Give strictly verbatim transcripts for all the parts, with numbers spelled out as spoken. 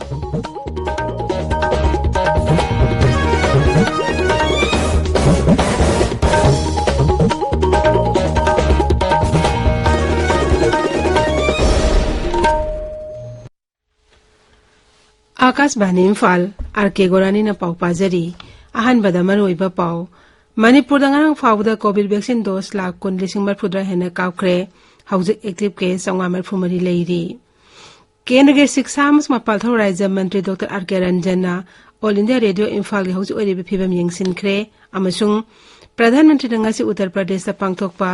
ꯑꯥꯀꯥꯁꯕꯥꯅꯤ Imphal, R ꯀꯦ ꯒꯣꯔꯥꯅꯤꯅ ꯄꯥꯎ ꯄꯥꯖꯔꯤ꯫ ꯑꯍꯥꯟꯕꯗ ꯃꯔꯨꯑꯣꯏꯕ ꯄꯥꯎ꯫ ꯃꯅꯤꯄꯨꯔꯗ ꯉꯔꯥꯡ ꯐꯥꯎꯕꯗ ꯀꯣꯚꯤꯗ ꯚꯦꯛꯁꯤꯟ ꯗꯣꯁ ꯂꯥꯈ ꯀꯨꯟ ꯂꯤꯁꯤꯡ ꯃꯔꯤꯐꯨꯇꯔꯥ ꯍꯦꯟꯅ ꯀꯥꯞꯈ꯭ꯔꯦ꯫ ꯍꯧꯖꯤꯛ ꯑꯦꯛꯇꯤꯚ ꯀꯦꯁ ꯆꯥꯝꯃꯉꯥ ꯃꯔꯤꯐꯨ ꯃꯔꯤ ꯂꯩꯔꯤ꯫ ꯀꯦꯟꯗ꯭ꯔꯒꯤ ꯁꯤꯛꯁꯥ ꯑꯃꯁꯨꯡ ꯃꯄꯥꯜ ꯊꯧ ꯔꯥꯖ꯭ꯌ ꯃꯟꯇ꯭ꯔꯤ ꯗꯣꯛꯇꯔ ꯑꯥꯔ ꯀꯦ ꯔꯟꯖꯟꯅ ꯑꯣꯜ ꯏꯟꯗꯤꯌꯥ ꯔꯦꯗꯤꯑꯣ ꯏꯝꯐꯥꯜꯒꯤ ꯍꯧꯖꯤꯛ ꯑꯣꯏꯔꯤꯕ ꯐꯤꯕꯝ ꯌꯦꯡꯁꯤꯟꯈ꯭ꯔꯦ ꯑꯃꯁꯨꯡ ꯄ꯭ꯔꯙꯥꯟ ꯃꯟꯇ꯭ꯔꯤꯅ ꯉꯁꯤ ꯎꯠꯇꯔ ꯄ꯭ꯔꯗꯦꯁꯇ ꯄꯥꯡꯊꯣꯛꯄ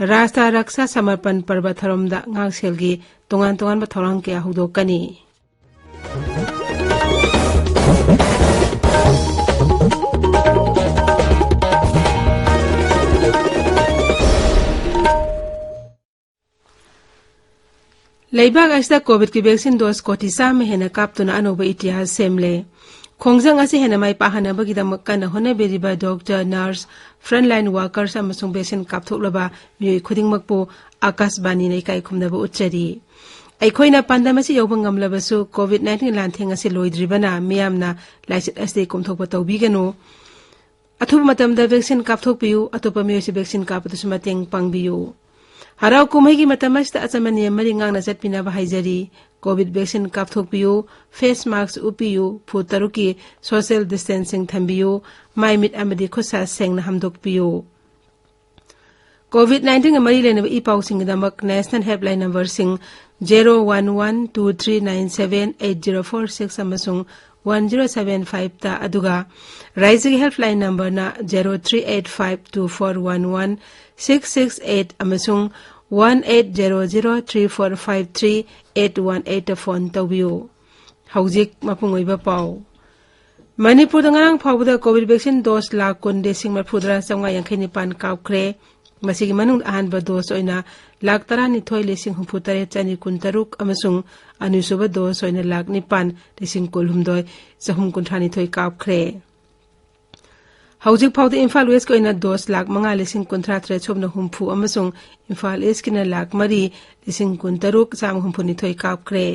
ꯔꯥꯁꯇ꯭ꯔ ꯔꯛꯁꯥ ꯁꯃꯔꯄꯟ ꯄꯔꯕ ꯊꯧꯔꯝꯗ ꯉꯥꯛꯁꯦꯜꯒꯤ ꯇꯣꯉꯥꯟ ꯇꯣꯉꯥꯟꯕ ꯊꯧꯔꯥꯡ ꯀꯌꯥ ꯍꯧꯗꯣꯛꯀꯅꯤ꯫ ꯂꯩꯕꯥꯛ ꯑꯁꯤꯗ ꯀꯣꯚꯤꯗꯀꯤ ꯚꯦꯛꯁꯤꯟ ꯗꯣꯁ ꯀꯣꯇꯤ ꯆꯥꯝꯃ ꯍꯦꯟꯅ ꯀꯥꯞꯇꯨꯅ ꯑꯅꯧꯕ ꯏꯇꯤꯍꯥꯁ ꯁꯦꯝꯂꯦ꯫ ꯈꯣꯡꯖꯪ ꯑꯁꯤ ꯍꯦꯟꯅ ꯃꯥꯏ ꯄꯥꯛꯍꯟꯅꯕꯒꯤꯗꯃꯛ ꯀꯟꯅ ꯍꯣꯠꯅꯕꯤꯔꯤꯕ ꯗꯣꯛꯇꯔ, ꯅꯔꯁ, ꯐ꯭ꯔꯟꯠꯂꯥꯏꯟ ꯋꯥꯔꯀꯔꯁ ꯑꯃꯁꯨꯡ ꯚꯦꯛꯁꯤꯟ ꯀꯥꯞꯊꯣꯛꯂꯕ ꯃꯤꯑꯣꯏ ꯈꯨꯗꯤꯡꯃꯛꯄꯨ ꯑꯥꯀꯥꯁꯕꯥꯅꯤꯅ ꯏꯀꯥꯏ ꯈꯨꯝꯅꯕ ꯎꯠꯆꯔꯤ꯫ ꯑꯩꯈꯣꯏꯅ ꯄꯥꯟꯗꯝ ꯑꯁꯤ ꯌꯧꯕ ꯉꯝꯂꯕꯁꯨ ꯀꯣꯚꯤꯗ ꯅꯥꯏꯟꯇꯤꯟ ꯂꯥꯟꯊꯦꯡ ꯑꯁꯤ ꯂꯣꯏꯗ꯭ꯔꯤꯕꯅ ꯃꯤꯌꯥꯝꯅ ꯂꯥꯏꯆꯠ ꯑꯁꯤꯗꯒꯤ ꯀꯣꯝꯊꯣꯛꯄ ꯇꯧꯕꯤꯒꯅꯨ꯫ ꯑꯊꯨꯕ ꯃꯇꯝꯗ ꯚꯦꯛꯁꯤꯟ ꯀꯥꯞꯊꯣꯛꯄꯤꯌꯨ, ꯑꯇꯣꯞꯄ ꯃꯤꯑꯣꯏꯁꯨ ꯚꯦꯛꯁꯤꯟ ꯀꯥꯞꯄꯗꯁꯨ ꯃꯇꯦꯡ ꯄꯥꯡꯕꯤꯌꯨ꯫ ꯍꯔꯥꯎ ꯀꯨꯝꯍꯩꯒꯤ ꯃꯇꯝ ꯑꯁꯤꯗ ꯑꯆꯝꯕ ꯅꯤꯌꯝ ꯃꯔꯤ ꯉꯥꯛꯅ ꯆꯠꯄꯤꯅꯕ ꯍꯥꯏꯖꯔꯤ꯫ ꯀꯣꯚꯤꯗ ꯚꯦꯛꯁꯤꯟ ꯀꯥꯞꯊꯣꯛꯄꯤꯌꯨ, ꯐꯦꯁ ꯃꯥꯁ꯭ꯛ ꯎꯞꯄꯤꯌꯨ, ꯐꯨꯠ ꯇꯔꯨꯛꯀꯤ ꯁꯣꯁꯤꯌꯦꯜ ꯗꯤꯁꯇꯦꯟꯁꯤꯡ ꯊꯝꯕꯤꯌꯨ, ꯃꯥꯏ ꯃꯤꯠ ꯑꯃꯗꯤ ꯈꯨꯠ ꯁꯥ ꯁꯦꯡꯅ ꯍꯥꯝꯗꯣꯛꯄꯤꯌꯨ꯫ ꯀꯣꯚꯤꯗ ꯅꯥꯏꯟꯇꯤꯟꯒ ꯃꯔꯤ ꯂꯩꯅꯕ ꯏ ꯄꯥꯎꯁꯤꯡꯒꯤꯗꯃꯛ ꯅꯦꯁꯅꯦꯜ ꯍꯦꯜꯞꯂꯥꯏꯟ ꯅꯝꯕꯔꯁꯤꯡ zero one one two three nine seven eight zero four six ꯑꯃꯁꯨꯡ ꯋꯥꯟ ꯖꯦꯔꯣ ꯁꯚꯦꯟ ꯐꯥꯏꯚꯇ, ꯑꯗꯨꯒ ꯔꯥꯏꯖ꯭ꯌꯒꯤ ꯍꯦꯜꯞꯂꯥꯏꯟ ꯅꯝꯕꯔꯅ zero three eight five two four one one six six eight ꯑꯃꯁꯨꯡ one eight zero zero three four five three eight one ꯑꯩꯠꯇ phone ꯇꯧꯕꯤꯌꯨ꯫ ꯍꯧꯖꯤꯛ ꯃꯄꯨꯡ ꯑꯣꯏꯕ ꯄꯥꯎ꯫ ꯃꯅꯤꯄꯨꯔꯗ ꯉꯔꯥꯡ ꯐꯥꯎꯕꯗ ꯀꯣꯚꯤꯗ ꯚꯦꯛꯁꯤꯟ ꯗꯣꯁ ꯂꯥꯈ ꯀꯨꯟ ꯂꯤꯁꯤꯡ ꯃꯔꯤꯐꯨꯇꯔꯥ ꯆꯥꯝꯃꯉꯥ ꯌꯥꯡꯈꯩ ꯅꯤꯄꯥꯟ ꯀꯥꯞꯈ꯭ꯔꯦ꯫ ꯃꯁꯤꯒꯤ ꯃꯅꯨꯡꯗ ꯑꯍꯥꯟꯕ ꯗꯣꯁ ꯑꯣꯏꯅ ꯂꯥꯈ ꯇꯔꯥꯅꯤꯊꯣꯏ ꯂꯤꯁꯤꯡ ꯍꯨꯝꯐꯨꯇꯔꯦꯠ ꯆꯅꯤ ꯀꯨꯟꯇꯔꯨꯛ ꯑꯃꯁꯨꯡ ꯑꯅꯤꯁꯨꯕ ꯗꯣꯁ ꯑꯣꯏꯅ ꯂꯥꯈ ꯅꯤꯄꯥꯟ ꯂꯤꯁꯤꯡ ꯀꯨꯟꯍꯨꯝꯗꯣꯏ ꯆꯍꯨꯝ ꯀꯨꯟꯊ꯭ꯔꯥꯅꯤꯊꯣꯏ ꯀꯥꯞꯈ꯭ꯔꯦ꯫ ꯍꯧꯖꯤꯛ ꯐꯥꯎꯗ ꯏꯝꯐꯥꯜ ꯋꯦꯁꯀꯤ ꯑꯣꯏꯅ ꯗꯣꯁ ꯂꯥꯈ ꯃꯉꯥ ꯂꯤꯁꯤꯡ ꯀꯨꯟꯊ꯭ꯔꯥ ꯇꯔꯦꯠ ꯁꯨꯞꯅ ꯍꯨꯝꯐꯨ ꯑꯃꯁꯨꯡ ꯏꯝꯐꯥꯜ ꯏꯁꯀꯤꯅ ꯂꯥꯈ ꯃꯔꯤ ꯂꯤꯁꯤꯡ ꯀꯨꯟꯇꯔꯨꯛ ꯆꯥꯝꯃ ꯍꯨꯝꯐꯨꯅꯤꯊꯣꯏ ꯀꯥꯞꯈ꯭ꯔꯦ꯫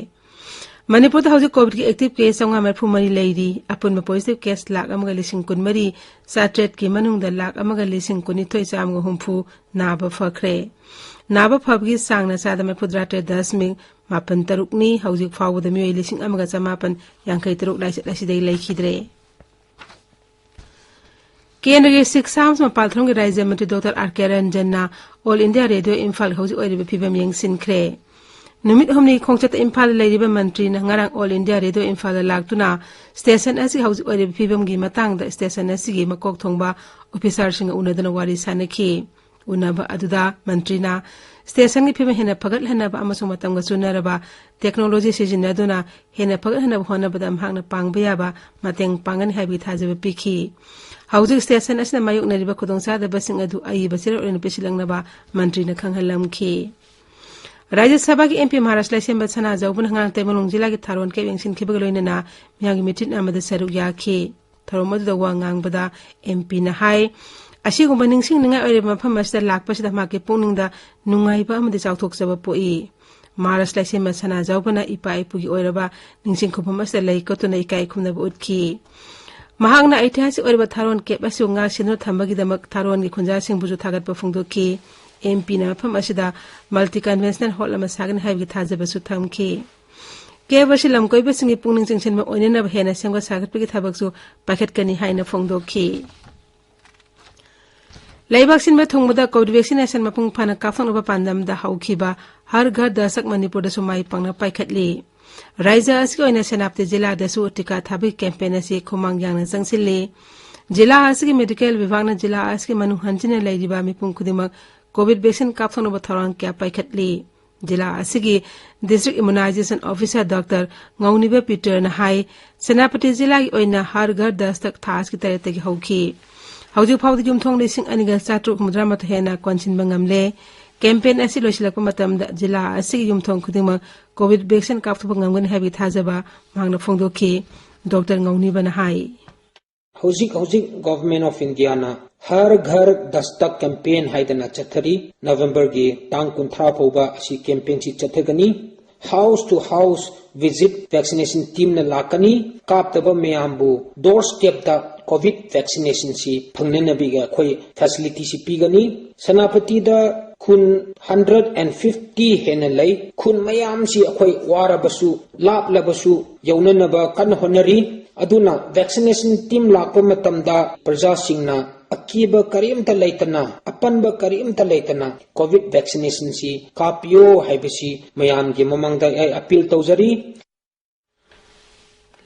ꯃꯅꯤꯄꯨꯔꯗ ꯍꯧꯖꯤꯛ ꯀꯣꯚꯤꯗꯀꯤ ꯑꯦꯛꯇꯤꯚ ꯀꯦꯁ ꯆꯥꯝꯃꯉꯥ ꯃꯔꯤꯐꯨ ꯃꯔꯤ ꯂꯩꯔꯤ꯫ ꯑꯄꯨꯟꯕ ꯄꯣꯖꯤꯇꯤꯚ ꯀꯦꯁ ꯂꯥꯈ ꯑꯃꯒ ꯂꯤꯁꯤꯡ ꯀꯨꯟꯃꯔꯤ ꯆꯥꯇ꯭ꯔꯦꯠꯀꯤ ꯃꯅꯨꯡꯗ ꯂꯥꯈ ꯑꯃꯒ ꯂꯤꯁꯤꯡ ꯀꯨꯟꯅꯤꯊꯣꯏ ꯆꯥꯝꯃꯒ ꯍꯨꯝꯐꯨ ꯅꯥꯕ ꯐꯈ꯭ꯔꯦ꯫ ꯅꯥꯕ ꯐꯕꯒꯤ ꯆꯥꯡꯅ ꯆꯥꯗ ꯃꯔꯤꯐꯨꯇꯔꯥ ꯇꯔꯦꯠ ꯗꯁꯃꯤꯛ ꯃꯥꯄꯟ ꯇꯔꯨꯛꯅꯤ꯫ ꯍꯧꯖꯤꯛ ꯐꯥꯎꯕꯗ ꯃꯤꯑꯣꯏ ꯂꯤꯁꯤꯡ ꯑꯃꯒ ꯆꯃꯥꯄꯟ ꯌꯥꯡꯈꯩ ꯇꯔꯨꯛ ꯂꯥꯏꯆꯠ ꯑꯁꯤꯗꯒꯤ ꯂꯩꯈꯤꯗ꯭ꯔꯦ꯫ ꯀꯦꯟꯗ꯭ꯔꯒꯤ ꯁꯤꯛꯁꯥ ꯑꯃꯁꯨꯡ ꯃꯄꯥꯜ ꯊꯣꯡꯒꯤ ꯔꯥꯖ꯭ꯌ ꯃꯟꯇ꯭ꯔꯤ ꯗꯣꯛꯇꯔ ꯑꯥꯔ ꯀꯦ ꯔꯟꯖꯟꯅ ꯑꯣꯜ ꯏꯟꯗꯤꯌꯥ ꯔꯦꯗꯤꯑꯣ ꯏꯝꯐꯥꯜꯒꯤ ꯍꯧꯖꯤꯛ ꯑꯣꯏꯔꯤꯕ ꯐꯤꯕꯝ ꯌꯦꯡꯁꯤꯟꯈ꯭ꯔꯦ꯫ ꯅꯨꯃꯤꯠ ꯍꯨꯝꯅꯤ ꯈꯣꯡꯆꯠꯇ ꯏꯝꯐꯥꯜꯗ ꯂꯩꯔꯤꯕ ꯃꯟꯇ꯭ꯔꯤꯅ ꯉꯔꯥꯡ ꯑꯣꯜ ꯏꯟꯗꯤꯌꯥ ꯔꯦꯗꯤꯑꯣ ꯏꯝꯐꯥꯜꯗ ꯂꯥꯛꯇꯨꯅ ꯁ꯭ꯇꯦꯁꯟ ꯑꯁꯤꯒꯤ ꯍꯧꯖꯤꯛ ꯑꯣꯏꯔꯤꯕ ꯐꯤꯕꯝꯒꯤ ꯃꯇꯥꯡꯗ ꯁ꯭ꯇꯦꯁꯟ ꯑꯁꯤꯒꯤ ꯃꯀꯣꯛ ꯊꯣꯡꯕ ꯑꯣꯐꯤꯁꯥꯔꯁꯤꯡꯒ ꯎꯅꯗꯨꯅ ꯋꯥꯔꯤ ꯁꯥꯅꯈꯤ꯫ ꯎꯅꯕ ꯑꯗꯨꯗ ꯃꯟꯇ꯭ꯔꯤꯅ ꯁ꯭ꯇꯦꯁꯟꯒꯤ ꯐꯤꯕꯝ ꯍꯦꯟꯅ ꯐꯒꯠꯍꯟꯅꯕ ꯑꯃꯁꯨꯡ ꯃꯇꯝꯒ ꯆꯨꯅꯔꯕ ꯇꯦꯛꯅꯣꯂꯣꯖꯤ ꯁꯤꯖꯤꯟꯅꯗꯨꯅ ꯍꯦꯟꯅ ꯐꯒꯠꯍꯟꯅꯕ ꯍꯣꯠꯅꯕꯗ ꯃꯍꯥꯛꯅ ꯄꯥꯡꯕ ꯌꯥꯕ ꯃꯇꯦꯡ ꯄꯥꯡꯒꯅꯤ ꯍꯥꯏꯕꯒꯤ ꯊꯥꯖꯕ ꯄꯤꯈꯤ꯫ ꯍꯧꯖꯤꯛ ꯁ꯭ꯇꯦꯁꯟ ꯑꯁꯤꯅ ꯃꯥꯌꯣꯛꯅꯔꯤꯕ ꯈꯨꯗꯣꯡꯆꯥꯗꯕꯁꯤꯡ ꯑꯗꯨ ꯑꯏꯕ ꯆꯦꯔꯣꯜ ꯑꯣꯏꯅ ꯄꯤꯁꯤꯜꯂꯛꯅꯕ ꯃꯟꯇ꯭ꯔꯤꯅ ꯈꯪꯍꯜꯂꯝꯈꯤ꯫ ꯔꯥꯖ꯭ꯌ ꯁꯚꯥꯒꯤ ꯑꯦꯝ ꯄꯤ ꯃꯍꯥꯔꯥꯖ ꯂꯩꯁꯦꯝꯕ ꯁꯅꯥꯖꯥꯎꯕꯅ ꯉꯔꯥꯡ ꯇꯃꯦꯡꯂꯣꯡ ꯖꯤꯂꯥꯒꯤ ꯊꯥꯔꯣꯟ ꯀꯦꯞ ꯌꯦꯡꯁꯤꯟꯈꯤꯕꯒ ꯂꯣꯏꯅꯅ ꯃꯤꯌꯥꯝꯒꯤ ꯃꯤꯇꯤꯟ ꯑꯃꯗ ꯁꯔꯨꯛ ꯌꯥꯈꯤ꯫ ꯊꯧꯔꯝ ꯑꯗꯨꯗ ꯋꯥ ꯉꯥꯡꯕꯗ ꯑꯦꯝ ꯄꯤꯅ ꯍꯥꯏ, ꯑꯁꯤꯒꯨꯝꯕ ꯅꯤꯡꯁꯤꯡꯅꯤꯡꯉꯥꯏ ꯑꯣꯏꯔꯕ ꯃꯐꯝ ꯑꯁꯤꯗ ꯂꯥꯛꯄꯁꯤꯗ ꯃꯍꯥꯛꯀꯤ ꯄꯨꯛꯅꯤꯡꯗ ꯅꯨꯡꯉꯥꯏꯕ ꯑꯃꯗꯤ ꯆꯥꯎꯊꯣꯛꯆꯕ ꯄꯣꯛꯏ꯫ ꯃꯍꯥꯔꯥꯖ ꯂꯩꯁꯦꯝꯕ ꯁꯅꯥꯖꯥꯎꯕꯅ ꯏꯄꯥ ꯏꯄꯨꯒꯤ ꯑꯣꯏꯔꯕ ꯅꯤꯡꯁꯤꯡ ꯈꯨꯕꯝ ꯑꯁꯤꯗ ꯂꯩ ꯀꯠꯇꯨꯅ ꯏꯀꯥꯏ ꯈꯨꯝꯅꯕ ꯎꯠꯈꯤ꯫ ꯃꯍꯥꯛꯅ ꯑꯩꯇꯤꯍꯥꯁꯤꯛ ꯑꯣꯏꯔꯕ ꯊꯥꯔꯣꯟ ꯀꯦꯞ ꯑꯁꯤꯕꯨ ꯉꯥꯛ ꯁꯦꯟꯗꯨꯅ ꯊꯝꯕꯒꯤꯗꯃꯛ ꯊꯥꯔꯣꯟꯒꯤ ꯈꯨꯟꯖꯥꯁꯤꯡꯕꯨꯁꯨ ꯊꯥꯒꯠꯄ ꯐꯣꯡꯗꯣꯛꯈꯤ꯫ ꯑꯦꯝ ꯄꯤꯅ ꯃꯐꯝ ꯑꯁꯤꯗ ꯃꯜꯇꯤ ꯀꯟꯚꯦꯟꯁꯅꯦꯜ ꯍꯣꯜ ꯑꯃ ꯁꯥꯒꯅꯤ ꯍꯥꯏꯕꯒꯤ ꯊꯥꯖꯕꯁꯨ ꯊꯝꯈꯤ꯫ ꯀꯦꯞ ꯑꯁꯤ ꯂꯝ ꯀꯣꯏꯕꯁꯤꯡꯒꯤ ꯄꯨꯛꯅꯤꯡ ꯆꯤꯡꯁꯤꯟꯕ ꯑꯣꯏꯅꯅꯕ ꯍꯦꯟꯅ ꯁꯦꯝꯒꯠ ꯁꯥꯒꯠꯄꯒꯤ ꯊꯕꯛꯁꯨ ꯄꯥꯏꯈꯠꯀꯅꯤ ꯍꯥꯏꯅ ꯐꯣꯡꯗꯣꯛꯈꯤ꯫ ꯂꯩꯕꯥꯛ ꯁꯤꯟꯕ ꯊꯨꯡꯕꯗ ꯀꯣꯚꯤꯗ ꯚꯦꯛꯁꯤꯅꯦꯁꯟ ꯃꯄꯨꯡ ꯐꯥꯅ ꯀꯥꯞꯊꯣꯛꯅꯕ ꯄꯥꯟꯗꯝꯗ ꯍꯧꯈꯤꯕ ꯍꯔ ꯘꯔ ꯗꯁꯇꯛ ꯃꯅꯤꯄꯨꯔꯗꯁꯨ ꯃꯥꯏ ꯄꯥꯛꯅ ꯄꯥꯏꯈꯠꯂꯤ꯫ ꯔꯥꯖ꯭ꯌ ꯑꯁꯤꯒꯤ ꯑꯣꯏꯅ ꯁꯦꯅꯥꯄꯇꯤ ꯖꯤꯂꯥꯗꯁꯨ ꯇꯤꯀꯥ ꯊꯥꯕꯒꯤ ꯀꯦꯝꯄꯦꯟ ꯑꯁꯤ ꯈꯨꯃꯥꯡ ꯌꯥꯡꯅ ꯆꯪꯁꯤꯜꯂꯤ꯫ ꯖꯤꯂꯥ ꯑꯁꯤꯒꯤ ꯃꯦꯗꯤꯀꯦꯜ ꯕꯤꯚꯥꯒꯅ ꯖꯤꯂꯥ ꯑꯁꯤꯒꯤ ꯃꯅꯨꯡ ꯍꯟꯖꯤꯟꯅ ꯂꯩꯔꯤꯕ ꯃꯤꯄꯨꯝ ꯈꯨꯗꯤꯡꯃꯛ ꯀꯣꯚꯤꯗ ꯚꯦꯛꯁꯤꯟ ꯀꯥꯞꯊꯣꯛꯅꯕ ꯊꯧꯔꯥꯡ ꯀꯌꯥ ꯄꯥꯏꯈꯠꯂꯤ꯫ ꯖꯤꯂꯥ ꯑꯁꯤꯒꯤ ꯗꯤꯁꯇ꯭ꯔꯤꯛ ꯏꯃ꯭ꯌꯨꯅꯥꯏꯖꯦꯁꯟ ꯑꯣꯐꯤꯁꯥꯔ ꯗꯣꯛꯇꯔ ꯉꯧꯅꯤꯕ ꯄꯤꯇꯔꯅ ꯍꯥꯏ, ꯁꯦꯅꯥꯄꯇꯤ ꯖꯤꯂꯥꯒꯤ ꯑꯣꯏꯅ ꯍꯔ ꯘꯔ ꯗꯁꯇꯛ ꯊꯥ ꯑꯁꯤꯒꯤ ꯇꯔꯦꯠꯇꯒꯤ ꯍꯧꯈꯤ꯫ ꯍꯧꯖꯤꯛ ꯐꯥꯎꯕꯗ ꯌꯨꯝꯊꯣꯡ ꯂꯤꯁꯤꯡ ꯑꯅꯤꯒ ꯆꯥꯇ꯭ꯔꯨꯛ ꯍꯨꯝꯐꯨꯇꯔꯥꯃꯥꯊꯣꯏ ꯍꯦꯟꯅ ꯀꯣꯟꯁꯤꯟꯕ ꯉꯝꯂꯦ꯫ ꯀꯦꯝꯄꯦꯟ ꯑꯁꯤ ꯂꯣꯏꯁꯤꯜꯂꯛꯄ ꯃꯇꯝꯗ ꯖꯤꯂꯥ ꯑꯁꯤꯒꯤ ꯌꯨꯝꯊꯣꯡ ꯈꯨꯗꯤꯡꯃꯛ ꯀꯣꯚꯤꯗ ꯚꯦꯛꯁꯤꯟ ꯀꯥꯞꯊꯣꯛꯄ ꯉꯝꯒꯅꯤ ꯍꯥꯏꯕꯒꯤ ꯊꯥꯖꯕ ꯃꯍꯥꯛꯅ ꯐꯣꯡꯗꯣꯛꯈꯤ꯫ ꯗꯣꯛꯇꯔ ꯉꯧꯅꯤꯕꯅ ꯍꯥꯏ꯫ ꯍꯧꯖꯤꯛ ꯍꯧꯖꯤꯛ Government of Indiaꯅ ꯍꯔ ꯘꯔ ꯗꯁꯇꯛ ꯀꯦꯝꯄꯦꯟ ꯍꯥꯏꯗꯅ ꯆꯠꯊꯔꯤ꯫ ꯅꯕꯦꯝꯕꯔꯒꯤ ꯇꯥꯡ ꯀꯨꯟꯊ꯭ꯔꯥ ꯐꯥꯎꯕ ꯑꯁꯤ ꯀꯦꯝꯄꯦꯟꯁꯤ ꯆꯠꯊꯒꯅꯤ꯫ house to house visit vaccination teamꯅ ꯂꯥꯛꯀꯅꯤ꯫ ꯀꯥꯞꯇꯕ ꯃꯌꯥꯝꯕꯨ door stepꯇ COVID vaccinationꯁꯤ ꯐꯪꯅꯅꯕꯒꯤ ꯑꯩꯈꯣꯏ facilityꯁꯤ ꯄꯤꯒꯅꯤ꯫ ꯁꯦꯅꯥꯄꯇꯤꯗ ꯈꯨꯟ hundred and fifty ꯍꯦꯟꯅ ꯂꯩ꯫ ꯈꯨꯟ ꯃꯌꯥꯝꯁꯤ ꯑꯩꯈꯣꯏ ꯋꯥꯔꯕꯁꯨ, ꯂꯥꯞꯂꯕꯁꯨ ꯌꯧꯅꯅꯕ ꯀꯟꯅ ꯍꯣꯠꯅꯔꯤ꯫ ꯑꯗꯨꯅ vaccination team ꯂꯥꯛꯄ ꯃꯇꯝꯗ ꯄ꯭ꯔꯖꯥꯁꯤꯡꯅ ꯑꯀꯤꯕ ꯀꯔꯤꯝꯇ ꯂꯩꯇꯅ, ꯑꯄꯟꯕ ꯀꯔꯤꯝꯇ ꯂꯩꯇꯅ COVID vaccinationꯁꯤ ꯀꯥꯞꯄꯤꯌꯣ ꯍꯥꯏꯕꯁꯤ ꯃꯌꯥꯝꯒꯤ ꯃꯃꯥꯡꯗ ꯑꯩ appeal ꯇꯧꯖꯔꯤ꯫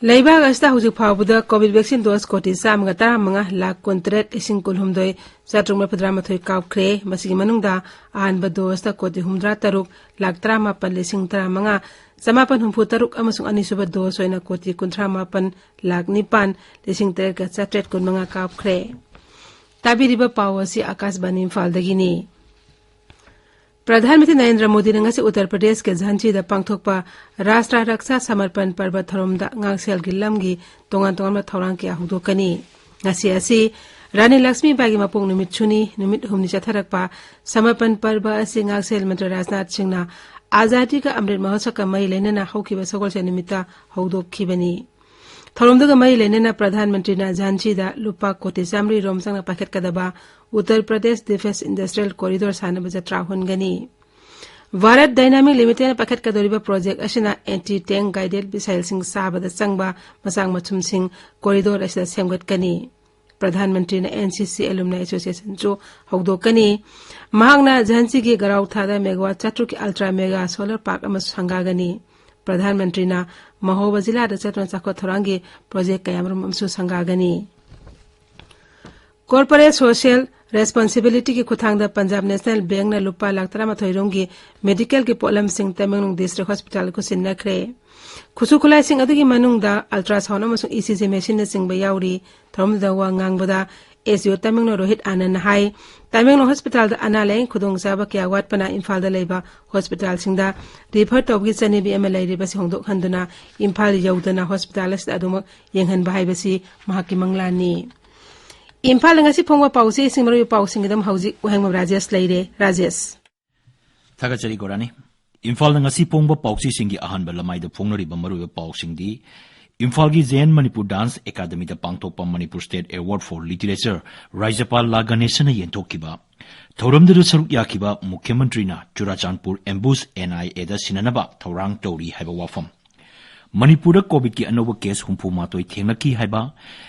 ꯂꯩꯕꯥꯛ ꯑꯁꯤꯗ ꯍꯧꯖꯤꯛ ꯐꯥꯎꯕꯗ COVID vaccine dose ꯀꯣꯇꯤ ꯆꯥꯝꯃꯒ ꯇꯔꯥꯃꯉꯥ ꯂꯥꯈ ꯀꯨꯟꯇꯔꯦꯠ ꯂꯤꯁꯤꯡ ꯀꯨꯟꯍꯨꯝꯗꯣꯏ ꯆꯥꯇ꯭ꯔꯨꯛ ꯃꯔꯤꯐꯨꯇꯔꯥꯃꯥꯊꯣꯏ ꯀꯥꯞꯈ꯭ꯔꯦ꯫ ꯃꯁꯤꯒꯤ ꯃꯅꯨꯡꯗ ꯑꯍꯥꯟꯕ doseꯇ ꯀꯣꯇꯤ ꯍꯨꯝꯐꯨꯇꯔꯥ ꯇꯔꯨꯛ ꯂꯥꯈ ꯇꯔꯥꯃꯥꯄꯟ ꯂꯤꯁꯤꯡ ꯇꯔꯥꯃꯉꯥ ꯆꯃꯥꯄꯟ ꯍꯨꯝꯐꯨ ꯇꯔꯨꯛ ꯑꯃꯁꯨꯡ ꯑꯅꯤꯁꯨꯕ dose ꯑꯣꯏꯅ ꯀꯣꯇꯤ ꯀꯨꯟꯊ꯭ꯔꯥ ꯃꯥꯄꯟ ꯂꯥꯈ ꯅꯤꯄꯥꯟ ꯂꯤꯁꯤꯡ ꯇꯔꯦꯠꯀ ꯆꯥꯇ꯭ꯔꯦꯠ ꯀꯨꯟꯃꯉꯥ ꯀꯥꯞꯈ꯭ꯔꯦ꯫ ꯇꯥꯕꯤꯔꯤꯕ ꯄꯥꯎ ꯑꯁꯤ ꯑꯥꯀꯥꯁꯕꯥꯅꯤ ꯏꯝꯐꯥꯜꯗꯒꯤꯅꯤ꯫ ꯄ꯭ꯔꯙꯥꯟ ꯃꯟꯇ꯭ꯔꯤ ꯅꯔꯦꯟꯗ꯭ꯔ ꯃꯣꯗꯤꯅ ꯉꯁꯤ ꯎꯠꯇꯔ ꯄ꯭ꯔꯗꯦꯁꯀꯤ ꯖꯥꯟꯁꯤꯗ ꯄꯥꯡꯊꯣꯛꯄ ꯔꯥꯁꯇ꯭ꯔ ꯔꯛꯁꯥ ꯁꯃꯔꯄꯟ ꯄꯔꯕ ꯊꯧꯔꯝꯗ ꯉꯥꯛꯁꯦꯜꯒꯤ ꯂꯝꯒꯤ ꯇꯣꯉꯥꯟ ꯇꯣꯉꯥꯟꯕ ꯊꯧꯔꯥꯡ ꯀꯌꯥ ꯍꯧꯗꯣꯛꯀꯅꯤ꯫ ꯉꯁꯤ ꯑꯁꯤ ꯔꯥꯅꯤ ꯂꯛꯁꯃꯤꯕꯥꯏꯒꯤ ꯃꯄꯣꯛ ꯅꯨꯃꯤꯠꯁꯨꯅꯤ꯫ ꯅꯨꯃꯤꯠ ꯍꯨꯝꯅꯤ ꯆꯠꯊꯔꯛꯄ ꯁꯃꯔꯄꯟ ꯄꯔꯕ ꯑꯁꯤ ꯉꯥꯛꯁꯦꯜ ꯃꯟꯇ꯭ꯔꯤ ꯔꯥꯖꯅꯥꯊ ꯁꯤꯡꯅ ꯑꯖꯥꯗꯤ ꯀ ꯑꯃ꯭ꯔꯤꯠ ꯃꯍꯣꯠꯁꯕꯀ ꯃꯔꯤ ꯂꯩꯅꯅ ꯍꯧꯈꯤꯕ ꯁꯒꯣꯜꯁꯦꯟ ꯅꯨꯃꯤꯠꯇ ꯍꯧꯗꯣꯛꯈꯤꯕꯅꯤ꯫ ꯊꯧꯔꯝꯗꯨꯒ ꯃꯔꯤ ꯂꯩꯅꯅ ꯄ꯭ꯔꯙꯥꯟ ꯃꯟꯇ꯭ꯔꯤꯅ ꯖꯥꯟꯁꯤꯗ ꯂꯨꯄꯥ ꯀꯣꯇꯤ ꯆꯥꯃꯔꯤ ꯔꯣꯝ ꯆꯪꯅ ꯄꯥꯏꯈꯠꯀꯗꯕ ꯎꯠꯇꯔ ꯄ꯭ꯔꯗꯦꯁ ꯗꯤꯐꯦꯟꯁ ꯏꯟꯗꯁꯇ꯭ꯔꯤꯌꯦꯜ ꯀꯣꯔꯤꯗꯣꯔ ꯁꯥꯅꯕ ꯖꯇ꯭ꯔꯥ ꯍꯣꯟꯒꯅꯤ꯫ ꯚꯥꯔꯠ ꯗꯥꯏꯅꯥꯃꯤꯛ ꯂꯤꯃꯤꯇꯦꯗꯅ ꯄꯥꯏꯈꯠꯀꯗꯧꯔꯤꯕ ꯄ꯭ꯔꯣꯖꯦꯛ ꯑꯁꯤꯅ ꯑꯦꯟꯇꯤ ꯇꯦꯡ ꯒꯥꯏꯗꯦꯗ ꯃꯤꯁꯥꯏꯜꯁꯤꯡ ꯁꯥꯕꯗ ꯆꯪꯕ ꯃꯆꯥꯛ ꯃꯊꯨꯝꯁꯤꯡ ꯀꯣꯔꯤꯗꯣꯔ ꯑꯁꯤꯗ ꯁꯦꯝꯒꯠꯀꯅꯤ꯫ ꯄ꯭ꯔꯙꯥꯟ ꯃꯟꯇ꯭ꯔꯤꯅ NCC Alumni Associationꯁꯨ ꯍꯧꯗꯣꯛꯀꯅꯤ꯫ ꯃꯍꯥꯛꯅ ꯖꯥꯟꯁꯤꯒꯤ ꯒꯔꯥꯎꯊꯥꯗ megawatt ꯆꯥꯇ꯭ꯔꯨꯛꯀꯤ ultra mega solar park ꯑꯃꯁꯨ ꯁꯪꯒꯥꯒꯅꯤ꯫ ꯄ꯭ꯔꯙꯥꯟ ꯃꯟꯇ꯭ꯔꯤꯅ ꯃꯍꯣꯕ ꯖꯤꯂꯥꯗ ꯆꯠꯇꯨꯅ ꯆꯥꯎꯈꯠ ꯊꯧꯔꯥꯡꯒꯤ ꯄ꯭ꯔꯣꯖꯦꯛ ꯀꯌꯥꯃꯔꯨꯝ ꯑꯃꯁꯨ ꯁꯪꯒꯥꯒꯅꯤ꯫ Corporate Social Responsibilityꯒꯤ ꯈꯨꯠꯊꯥꯡꯗ ꯄꯟꯖꯥꯕ ꯅꯦꯁꯅꯦꯜ ꯕꯦꯡꯛꯅ ꯂꯨꯄꯥ ꯂꯥꯈ ꯇꯔꯥꯃꯥꯊꯣꯏ ꯔꯣꯝꯒꯤ ꯃꯦꯗꯤꯀꯦꯜꯒꯤ ꯄꯣꯠꯂꯝꯁꯤꯡ ꯇꯃꯦꯡꯂꯣꯡ ꯗꯤꯁꯇ꯭ꯔꯤꯛ ꯍꯣꯁꯄꯤꯇꯥꯜ ꯈꯨꯠꯁꯤꯟꯅꯈ꯭ꯔꯦ꯫ ꯈꯨꯠꯁꯨ ꯈꯨꯠꯂꯥꯏꯁꯤꯡ ꯑꯗꯨꯒꯤ ꯃꯅꯨꯡꯗ ultrasound ꯑꯃꯁꯨꯡ ECG machineꯅꯆꯤꯡꯕ ꯌꯥꯎꯔꯤ꯫ ꯊꯧꯔꯝꯗꯨꯗ ꯋꯥ ꯉꯥꯡꯕꯗ SDO ꯇꯃꯦꯡꯂꯣꯡ ꯔꯣꯍꯤꯠ ꯑꯥꯅꯟꯗꯅ ꯍꯥꯏ, ꯇꯃꯦꯡꯂꯣꯡ ꯍꯣꯁꯄꯤꯇꯥꯜꯗ ꯑꯅꯥ ꯂꯥꯌꯦꯡ ꯈꯨꯗꯣꯡꯆꯥꯕ ꯀꯌꯥ ꯋꯥꯠꯄꯅ ꯏꯝꯐꯥꯜꯗ ꯂꯩꯕ ꯍꯣꯁꯄꯤꯇꯥꯜꯁꯤꯡꯗ refer ꯇꯧꯕꯒꯤ ꯆꯠꯅꯕꯤ ꯑꯃ ꯂꯩꯔꯤꯕꯁꯤ ꯍꯣꯡꯗꯣꯛꯍꯟꯗꯨꯅ ꯏꯝꯐꯥꯜ ꯌꯧꯗꯅ ꯍꯣꯁꯄꯤꯇꯥꯜ ꯑꯁꯤꯗ ꯑꯗꯨꯃꯛ ꯌꯦꯡꯍꯟꯕ ꯍꯥꯏꯕꯁꯤ ꯃꯍꯥꯛꯀꯤ ꯃꯪꯂꯥꯟꯅꯤ꯫ ꯏꯝꯐꯥꯜꯗ ꯉꯁꯤ ꯐꯣꯡꯕ ꯄꯥꯎꯆꯦꯁꯤꯡ, ꯃꯔꯨꯑꯣꯏꯕ ꯄꯥꯎꯁꯤꯡꯒꯤꯗꯃꯛ ꯍꯧꯖꯤꯛ ꯋꯥꯍꯦꯡꯕꯝ ꯔꯥꯖꯦꯁ ꯂꯩꯔꯦ꯫ ꯔꯥꯖꯦꯁ꯫ ꯊꯥꯒꯠꯆꯔꯤ ꯒꯣꯔꯥꯅꯤ꯫ ꯏꯝꯐꯥꯜꯗ ꯉꯁꯤ ꯐꯣꯡꯕ ꯄꯥꯎꯆꯦꯁꯤꯡꯒꯤ ꯑꯍꯥꯟꯕ ꯂꯃꯥꯏꯗ ꯐꯣꯡꯅꯔꯤꯕ ꯃꯔꯨꯑꯣꯏꯕ ꯄꯥꯎꯁꯤꯡꯗꯤ, ꯏꯝꯐꯥꯜꯒꯤ ꯖꯦ ꯑꯦꯟ ꯃꯅꯤꯄꯨꯔ ꯗꯥꯟꯁ ꯑꯦꯀꯥꯗꯃꯤꯗ ꯄꯥꯡꯊꯣꯛꯄ Manipur state award for literature ꯔꯥꯖ꯭ꯌꯄꯥꯜ ꯂꯥ ꯒꯅꯦꯁꯟꯅ ꯌꯦꯟꯊꯣꯛꯈꯤꯕ ꯊꯧꯔꯝꯗꯨꯗ ꯁꯔꯨꯛ ꯌꯥꯈꯤꯕ ꯃꯨꯈ꯭ꯌ ꯃꯟꯇ꯭ꯔꯤꯅ Churachandpur ambush and I E D ꯁꯤꯟꯅꯅꯕ ꯊꯧꯔꯥꯡ ꯇꯧꯔꯤ ꯍꯥꯏꯕ ꯋꯥꯐꯝ, ꯃꯅꯤꯄꯨꯔꯗ ꯀꯣꯚꯤꯗꯀꯤ ꯑꯅꯧꯕ ꯀꯦꯁ ꯍꯨꯝꯐꯨ ꯃꯥꯊꯣꯏ ꯊꯦꯡꯅꯈꯤ ꯍꯥꯏꯕ,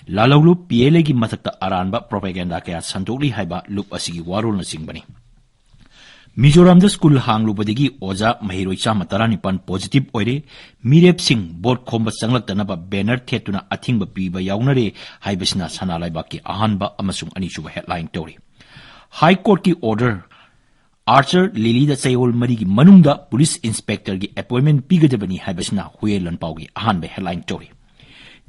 ꯂꯥꯂꯧꯂꯨꯞ ꯄꯤ ꯑꯦꯜ ꯑꯦꯒꯤ ꯃꯊꯛꯇ ꯑꯔꯥꯟꯕ ꯄ꯭ꯔꯣꯄꯥꯒꯦꯟꯗꯥ ꯀꯌꯥ ꯁꯟꯗꯣꯛꯂꯤ ꯍꯥꯏꯕ ꯂꯨꯞ ꯑꯁꯤꯒꯤ ꯋꯥꯔꯣꯜꯅꯆꯤꯡꯕꯅꯤ꯫ ꯃꯤꯖꯣꯔꯥꯝꯗ ꯁ꯭ꯀꯨꯜ ꯍꯥꯡꯂꯨꯕꯗꯒꯤ ꯑꯣꯖꯥ ꯃꯍꯩꯔꯣꯏ ꯆꯥꯝꯃ ꯇꯔꯥꯅꯤꯄꯥꯟ ꯄꯣꯖꯤꯇꯤꯚ ꯑꯣꯏꯔꯦ꯫ ꯃꯤꯔꯦꯞꯁꯤꯡ ꯚꯣꯠ ꯈꯣꯝꯕ ꯆꯪꯂꯛꯇꯅꯕ ꯕꯦꯅꯔ ꯊꯦꯠꯇꯨꯅ ꯑꯊꯤꯡꯕ ꯄꯤꯕ ꯌꯥꯎꯅꯔꯦ ꯍꯥꯏꯕꯁꯤꯅ ꯁꯅꯥ ꯂꯩꯕꯥꯛꯀꯤ ꯑꯍꯥꯟꯕ ꯑꯃꯁꯨꯡ ꯑꯅꯤꯁꯨꯕ ꯍꯦꯗꯂꯥꯏꯟ ꯇꯧꯔꯤ꯫ ꯍꯥꯏ ꯀꯣꯔꯠꯀꯤ ꯑꯣꯔꯗꯔ, ꯑꯥꯔꯆꯔ ꯂꯤꯂꯤꯗ ꯆꯌꯣꯜ ꯃꯔꯤꯒꯤ ꯃꯅꯨꯡꯗ ꯄꯨꯂꯤꯁ ꯏꯟꯁꯄꯦꯛꯇꯔꯒꯤ ꯑꯦꯄꯣꯏꯟꯃꯦꯟ ꯄꯤꯒꯗꯕꯅꯤ ꯍꯥꯏꯕꯁꯤꯅ ꯍꯨꯌꯦꯟ ꯂꯥꯟꯄꯥꯎꯒꯤ ꯑꯍꯥꯟꯕ ꯍꯦꯗꯂꯥꯏꯟ ꯇꯧꯔꯤ꯫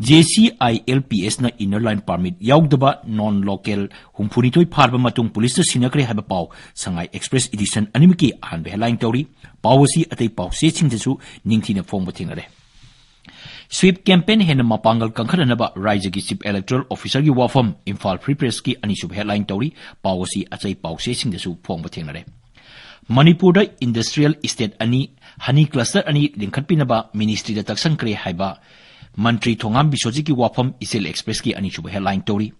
J C I L P ꯑꯦꯁꯅ ꯏꯟꯅꯔ ꯂꯥꯏꯟ ꯄꯥꯔꯃꯤꯠ ꯌꯥꯎꯗꯕ ꯅꯣꯟ ꯂꯣꯀꯦꯜ ꯍꯨꯝꯐꯨꯅꯤꯊꯣꯏ ꯐꯥꯔꯕ ꯃꯇꯨꯡ ꯄꯨꯂꯤꯁꯇ ꯁꯤꯟꯅꯈ꯭ꯔꯦ ꯍꯥꯏꯕ ꯄꯥꯎ ꯁꯉꯥꯏ ꯑꯦꯛꯁꯄ꯭ꯔꯦꯁ ꯏꯗꯤꯁꯟ ꯑꯅꯤꯃꯛꯀꯤ ꯑꯍꯥꯟꯕ ꯍꯦꯗꯂꯥꯏꯟ ꯇꯧꯔꯤ꯫ ꯄꯥꯎ ꯑꯁꯤ ꯑꯇꯩ ꯄꯥꯎꯆꯦꯁꯤꯡꯗꯁꯨ ꯅꯤꯡꯊꯤꯅ ꯐꯣꯡꯕ ꯊꯦꯡꯅꯔꯦ꯫ ꯁ꯭ꯋꯤꯞ ꯀꯦꯝꯄꯦꯟ ꯍꯦꯟꯅ ꯃꯄꯥꯡꯒꯜ ꯀꯟꯈꯠꯍꯟꯅꯕ ꯔꯥꯏꯖ꯭ꯌꯒꯤ ꯆꯤꯐ ꯏꯂꯦꯛꯇꯣꯔꯦꯜ ꯑꯣꯐꯤꯁꯔꯒꯤ ꯋꯥꯐꯝ, ꯏꯝꯐꯥꯜ ꯐ꯭ꯔꯤ ꯄ꯭ꯔꯦꯁꯀꯤ ꯑꯅꯤꯁꯨꯕ ꯍꯦꯗꯂꯥꯏꯟ ꯇꯧꯔꯤ꯫ ꯄꯥꯎ ꯑꯁꯤ ꯑꯇꯩ ꯄꯥꯎꯆꯦꯁꯤꯡꯗꯁꯨ ꯐꯣꯡꯕ ꯊꯦꯡꯅꯔꯦ꯫ ꯃꯅꯤꯄꯨꯔꯗ ꯏꯟꯗꯁꯇ꯭ꯔꯤꯌꯦꯜ ꯏꯁꯇꯦꯠ ꯑꯅꯤ, ꯍꯅꯤ ꯀ꯭ꯂꯁꯇꯔ ꯑꯅꯤ ꯂꯤꯡꯈꯠꯄꯤꯅꯕ ꯃꯤꯅꯤꯁꯇ꯭ꯔꯤꯗ ꯇꯛꯁꯟꯈ꯭ꯔꯦ ꯍꯥꯏꯕ ꯃꯟꯇ꯭ꯔꯤ ꯊꯣꯉꯥꯝ ꯕꯤꯁ꯭ꯋꯖꯤꯠꯀꯤ ꯋꯥꯐꯝ ꯏꯆꯦꯜ ꯑꯦꯛꯁꯄ꯭ꯔꯦꯁꯀꯤ ꯑꯅꯤꯁꯨꯕ ꯍꯦꯗꯂꯥꯏꯟ ꯇꯧꯔꯤ꯫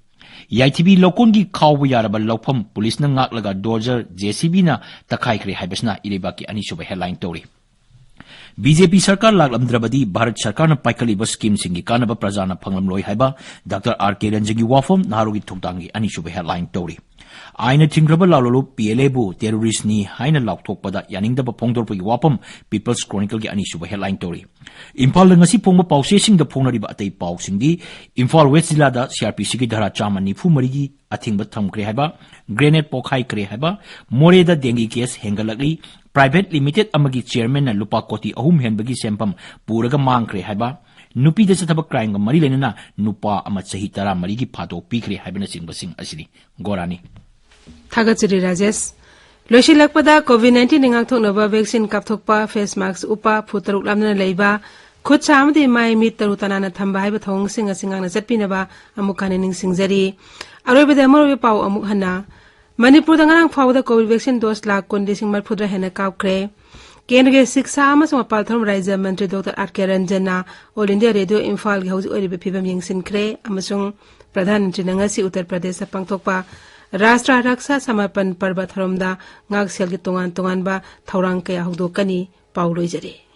ꯌꯥꯏꯊꯤꯕꯤ ꯂꯧꯀꯣꯟꯒꯤ ꯈꯥꯎꯕ ꯌꯥꯔꯕ ꯂꯧꯐꯝ ꯄꯨꯂꯤꯁꯅ ꯉꯥꯛꯂꯒ ꯗꯣꯖꯔ ꯖꯦ ꯁꯤ ꯕꯤꯅ ꯇꯛꯈꯥꯏꯈ꯭ꯔꯦ ꯍꯥꯏꯕꯁꯤꯅ ꯏꯔꯩꯕꯥꯛꯀꯤ ꯑꯅꯤꯁꯨꯕ ꯍꯦꯗꯂꯥꯏꯟ ꯇꯧꯔꯤ꯫ ꯕꯤ ꯖꯦ ꯄꯤ ꯁꯔꯀꯥꯔ ꯂꯥꯛꯂꯝꯗ꯭ꯔꯕꯗꯤ ꯚꯥꯔꯠ ꯁꯔꯀꯥꯔꯅ ꯄꯥꯏꯈꯠꯂꯤꯕ ꯁ꯭ꯀꯤꯝꯁꯤꯡꯒꯤ ꯀꯥꯟꯅꯕ ꯄ꯭ꯔꯖꯥꯅ ꯐꯪꯂꯝꯂꯣꯏ ꯍꯥꯏꯕ ꯗꯥꯛꯇꯔ ꯑꯥꯔ ꯀꯦ ꯔꯟꯖꯟꯒꯤ ꯋꯥꯐꯝ ꯅꯍꯥꯔꯣꯜꯒꯤ ꯊꯧꯗꯥꯡꯒꯤ ꯑꯅꯤꯁꯨꯕ ꯍꯦꯗꯂꯥꯏꯟ ꯇꯧꯔꯤ꯫ ꯑꯥꯏꯟꯅ ꯊꯤꯡꯈ꯭ꯔꯕ ꯂꯥꯂꯣꯂꯨꯞ ꯄꯤ ꯑꯦꯜ ꯑꯦꯕꯨ ꯇꯦꯔꯣꯔꯤꯁ꯭ꯠꯅꯤ ꯍꯥꯏꯅ ꯂꯥꯎꯊꯣꯛꯄꯗ ꯌꯥꯅꯤꯡꯗꯕ ꯐꯣꯡꯗꯣꯔꯛꯄꯒꯤ ꯋꯥꯐꯝ ꯄꯤꯄꯜꯁ ꯀ꯭ꯔꯣꯅꯤꯀꯜꯒꯤ ꯑꯅꯤꯁꯨꯕ ꯍꯦꯗꯂꯥꯏꯟ ꯇꯧꯔꯤ꯫ ꯏꯝꯐꯥꯜꯗ ꯉꯁꯤ ꯐꯣꯡꯕ ꯄꯥꯎꯆꯦꯁꯤꯡꯗ ꯐꯣꯡꯅꯔꯤꯕ ꯑꯇꯩ ꯄꯥꯎꯁꯤꯡꯗꯤ, ꯏꯝꯐꯥꯜ ꯋꯦꯁ꯭ꯠ ꯖꯤꯂꯥꯗ ꯁꯤ ꯑꯥꯔ ꯄꯤ ꯁꯤꯒꯤ ꯙꯥꯔꯥ ꯆꯥꯝꯃ ꯅꯤꯐꯨ ꯃꯔꯤꯒꯤ ꯑꯊꯤꯡꯕ ꯊꯝꯈ꯭ꯔꯦ ꯍꯥꯏꯕ, ꯒ꯭ꯔꯦꯅꯦꯗ ꯄꯣꯈꯥꯏꯈ꯭ꯔꯦ ꯍꯥꯏꯕ, ꯃꯣꯔꯦꯗ ꯗꯦꯡꯒꯤ ꯀꯦꯁ ꯍꯦꯟꯒꯠꯂꯛꯂꯤ, ꯄ꯭ꯔꯥꯏꯚꯦꯠ ꯂꯤꯃꯤꯇꯦꯗ ꯑꯃꯒꯤ ꯆꯦꯌꯔꯃꯦꯟꯅ ꯂꯨꯄꯥ ꯀꯣꯇꯤ ꯑꯍꯨꯝ ꯍꯦꯟꯕꯒꯤ ꯁꯦꯟꯐꯝ ꯄꯨꯔꯒ ꯃꯥꯡꯈ꯭ꯔꯦ ꯍꯥꯏꯕ, ꯅꯨꯄꯤꯗ ꯆꯠꯊꯕ ꯀ꯭ꯔꯥꯏꯝꯒ ꯃꯔꯤ ꯂꯩꯅꯅ ꯅꯨꯄꯥ ꯑꯃ ꯆꯍꯤ ꯇꯔꯥꯃꯔꯤꯒꯤ ꯐꯥꯗꯣꯛ ꯄꯤꯈ꯭ꯔꯦ ꯍꯥꯏꯕꯅꯆꯤꯡꯕꯁꯤꯡ ꯑꯁꯤꯅꯤ꯫ ꯒꯣꯔꯥꯅꯤ꯫ ꯊꯥꯒꯠꯆꯔꯤ ꯔꯥꯖꯦꯁ꯫ ꯂꯣꯏꯁꯤꯜꯂꯛꯄꯗ ꯀꯣꯚꯤꯗ ꯅꯥꯏꯟꯇꯤꯟꯗꯒꯤ ꯉꯥꯛꯊꯣꯛꯅꯕ ꯚꯦꯛꯁꯤꯟ ꯀꯥꯞꯊꯣꯛꯄ, ꯐꯦꯁ ꯃꯥꯛꯁ ꯎꯞꯄ, ꯐꯨꯠ ꯇꯔꯨꯛ ꯂꯥꯞꯅꯅ ꯂꯩꯕ, ꯈꯨꯠ ꯁꯥ ꯑꯃꯗꯤ ꯃꯥꯏ ꯃꯤꯠ ꯇꯔꯨ ꯇꯅꯥꯟꯅ ꯊꯝꯕ ꯍꯥꯏꯕ ꯊꯧꯑꯣꯡꯁꯤꯡ ꯑꯁꯤ ꯉꯥꯛꯅ ꯆꯠꯄꯤꯅꯕ ꯑꯃꯨꯛ ꯍꯟꯅ ꯅꯤꯡꯁꯤꯡꯖꯔꯤ꯫ ꯑꯔꯣꯏꯕꯗ ꯃꯔꯨꯑꯣꯏꯕ ꯄꯥꯎ ꯑꯃꯨꯛ ꯍꯟꯅ꯫ ꯃꯅꯤꯄꯨꯔꯗ ꯉꯔꯥꯡ ꯐꯥꯎꯕꯗ ꯀꯣꯚꯤꯗ ꯚꯦꯛꯁꯤꯟ ꯗꯣꯁ ꯂꯥꯈ ꯀꯨꯟ ꯂꯤꯁꯤꯡ ꯃꯔꯤꯐꯨꯇꯔꯥ ꯍꯦꯟꯅ ꯀꯥꯞꯈ꯭ꯔꯦ꯫ ꯀꯦꯟꯗ꯭ꯔꯒꯤ ꯁꯤꯛꯁꯥ ꯑꯃꯁꯨꯡ ꯃꯄꯥꯜ ꯊꯧꯔꯝ ꯔꯥꯖ꯭ꯌ ꯃꯟꯇ꯭ꯔꯤ ꯗꯣꯛꯇꯔ ꯑꯥꯔ ꯀꯦ ꯔꯟꯖꯟꯅ ꯑꯣꯜ ꯏꯟꯗꯤꯌꯥ ꯔꯦꯗꯤꯑꯣ ꯏꯝꯐꯥꯜꯒꯤ ꯍꯧꯖꯤꯛ ꯑꯣꯏꯔꯤꯕ ꯐꯤꯕꯝ ꯌꯦꯡꯁꯤꯟꯈ꯭ꯔꯦ ꯑꯃꯁꯨꯡ ꯄ꯭ꯔꯙꯥꯟ ꯃꯟꯇ꯭ꯔꯤꯅ ꯉꯁꯤ ꯎꯠꯇꯔ ꯄ꯭ꯔꯗꯦꯁꯇ ꯄꯥꯡꯊꯣꯛꯄ ꯔꯥꯁꯇ꯭ꯔ ꯔꯛꯁꯥ ꯁꯃꯔꯄꯟ ꯄꯔꯕ ꯊꯧꯔꯝꯗ ꯉꯥꯛꯁꯦꯜꯒꯤ ꯇꯣꯉꯥꯟ ꯇꯣꯉꯥꯟꯕ ꯊꯧꯔꯥꯡ ꯀꯌꯥ ꯍꯧꯗꯣꯛꯀꯅꯤ꯫ ꯄꯥꯎ ꯂꯣꯏꯖꯔꯦ꯫